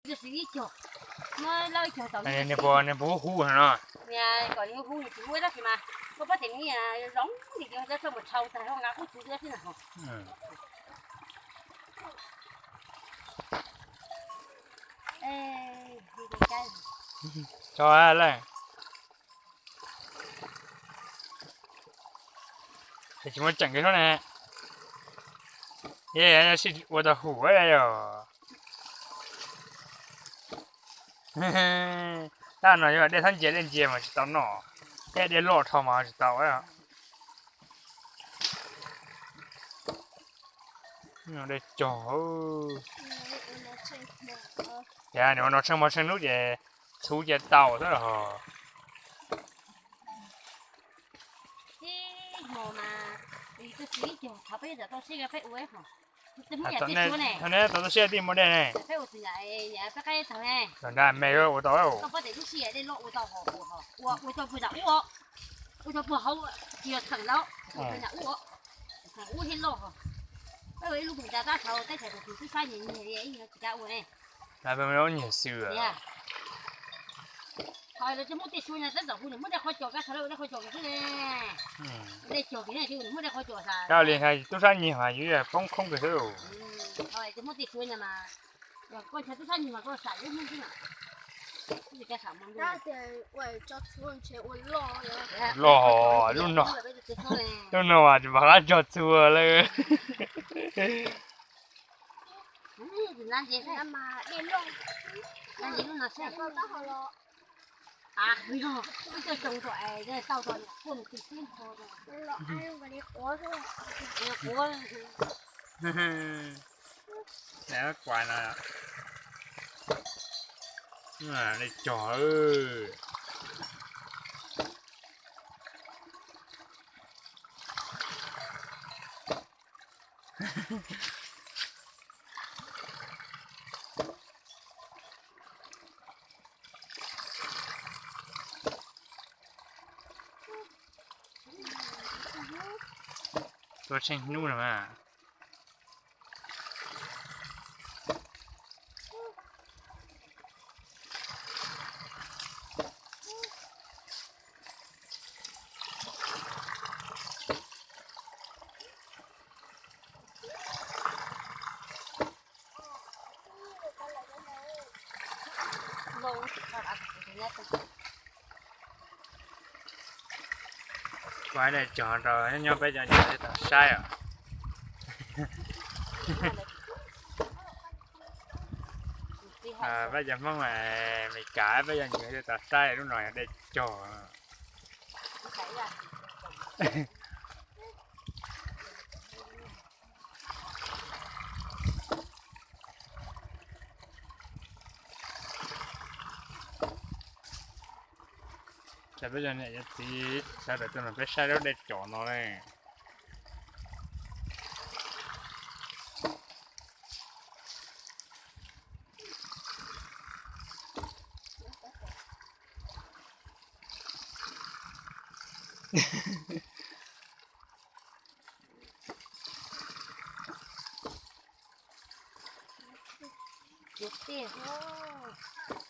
Ib cog, muab laub ib cog tau. Nws puas, nws puas huv huv no? Kom huv huv nws tsis huv dab tsi mas, koj pob tes nws zoo li ces koj txhob mus rhau tag, nqa kub tsuv dua xwb na. Tso lawm. Tsis muaj tseem kiag hlob ne. Yog sib ua tau hum yog. Tab no yog dej thab ncia dej ncia mas tsis tau noj, thiab dej loj dhau mas tsis tau. Dej cog. Yog nws ua no tsheej hmo tsheej hnub ces txhuv cia tau xwb los. Thaum neb tau toj siab tij muaj dej ne. Los nrad me ua tau. Ib lub nyiag xwb. Li tub sab nyiag mas yus poob khoob kawg xwb. Loj, lub no, lub no mas tsis pom qab tso txhua lawm. Kuv no, dej cog. Tuaj tsheej hnub no mas. Kuv dej cog rau nyob peb cov nyuam thiaj tau saib os. Peb cov Hmoob Meskas peb cov nyuam thiaj tau saib lub no yog dej cog. Peb cov niam cov txiv sawv daws tuaj nrog peb saib lub dej cog no ne. Cua tiag os.